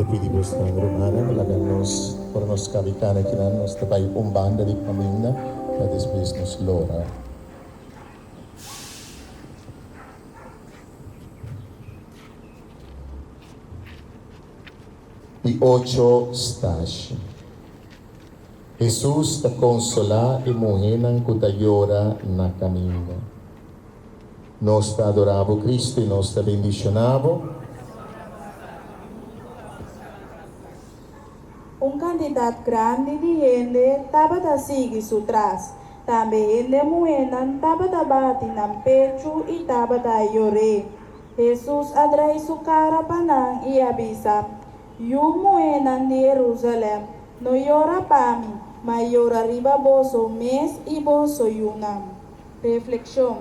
Mi ta pidi bosnan, rumannan, laga nos, ora nos kabi kana kinan, nos ta bai un banda di kaminda pa despues nos lora. Di ocho stashi. Hesus ta konsolá e muhénan ku ta yora na kaminda. Nos ta adorá bo, Cristo, i nos ta bendishoná bo. Un kantidat grandi di hende tabata sigui su tras. Tambe hende muhénan tabata bati nan pechu i tabata yor'é. Hesus a drai su kara pa nan i a bisa, Yu muhénan di Herúsalèm, no yora pa mi, ma yora riba boso mes i boso yunan. Reflekshon,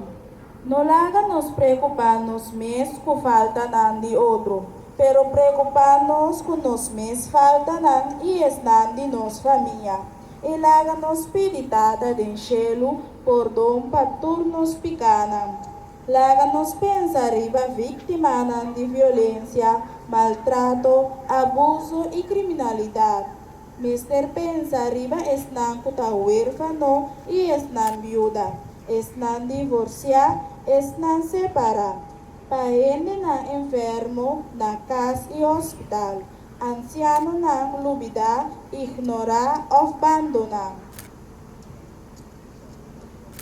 No laga nos preokupá nos mes ku faltanan di otro, pero preokupá nos ku nos mes faltanan i esnan di nos famia. I laga nos pidi Tata den shelu pordon pa tur nos pikánan. Laga nos pensa riba víktimanan di violensia, maltrato, abuso i kriminalidat. Mester pensa riba esnan ku ta huérfano i esnan biuda, esnan divorsiá, esnan separá, pa hendenan enfermo na kas i hospital, ansianonan lubidá, ignorá òf bandoná.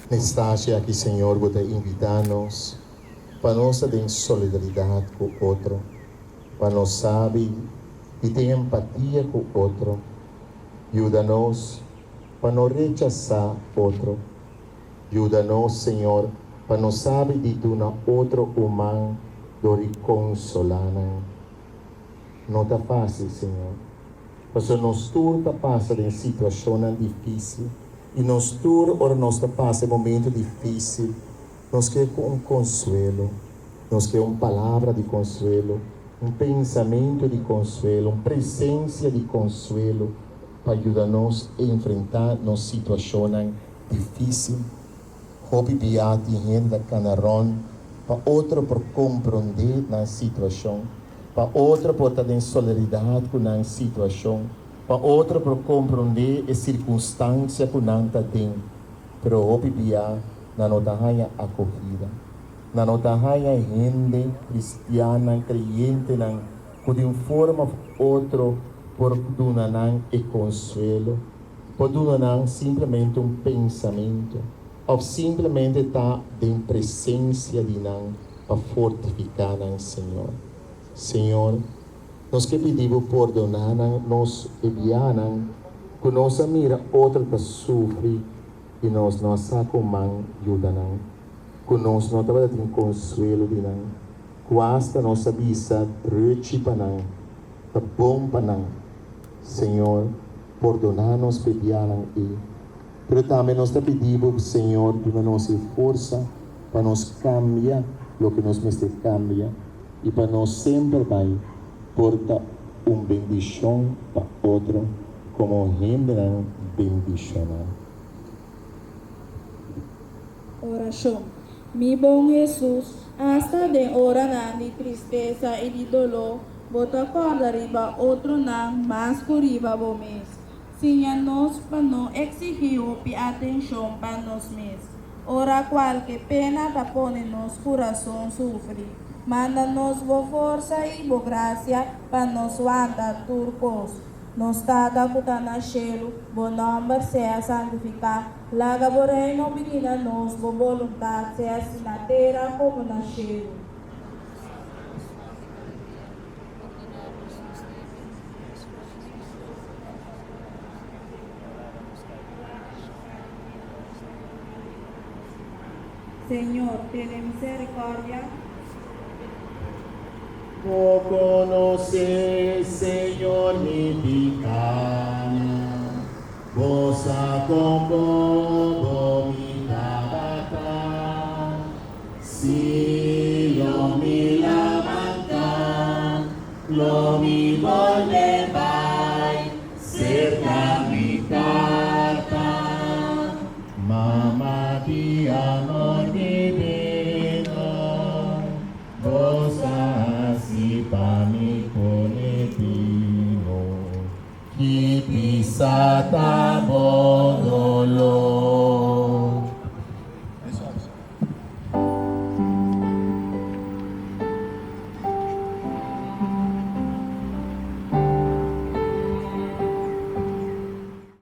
Na e stashi aki Señor bo ta invitá nos pa nos ta den solidaridat ku otro. Pa nos sabi i tin empatia ku otro, yuda nos pa no rechasá otro. Yuda nos, Señor, pa nos sabi di duna otro un man dor di konsolá nan. No ta fásil, Señor, pasobra nos tur ta pasa den situashonnan difísil i nos tur ora nos ta pasa e momentu difísil, Nos ke ku un konsuelo. Nos ke un palabra di konsuelo, un pensamentu di konsuelo, un presensia di konsuelo pa yuda nos enfrentá nos situashonnan difísil. Hopi bia tin hende ta kana rònt pa otro por komprondé nan situashon, pa otro por ta den solidaridat ku nan situashon, pa otro por komprondé e sirkunstansia ku nan ta den. Pero hopi bia nan no ta haña akogida. Nan no ta haña hende, kristiannan, kreyentenan, ku di un forma òf otro por duna nan e konsuelo, por duna nan simplemente un pensamentu òf simplemente ta den presensia di nan pa fortifiká nan, Señor. Señor, nos ke pidi Bo pordoná nan nos e bianan ku nos a mira otro ta sufri i nos no a sa kon man yuda nan, ku nos no tabata tin konsuelo di nan, ku asta nos a bisa drechi pa nan, ta bon pa nan. Señor, pordoná nos p'e bianan ei. Pero tambe nos ta pidi Bo, Señor, duna nos e forsa pa nos kambia loke nos mester kambia i pa nos semper bai por ta un bendishon pa otro. Komo hendenan bendishoná. Orashon, Mi bon Hesus, asta den oranan di tristesa i di doló, Bo ta kòrda riba otronan mas ku riba Bo mes. Siña nos pa no eksigí hopi atenshon pa nos mes. Ora kualke pena ta pone nos kurason sufri, manda nos Bo forsa i Bo grasia pa nos wanta tur kos. Nos Tata ku ta na shelu, bo nòmber sea santifiká. Laga bo Reino bini na nos, bo boluntat sea hasi na tera komo na shelu. Señor, tene miserikòrdia. Bo konosé, Señor, mi pikánan, Bo sa kon bobo mi tabata. Si lo mi lamantá, lo mi bolbe bai serka mi Tata. Mama di amor divino, Bo sa hasi pa mi pone pia. Ki pisá ta bo doló.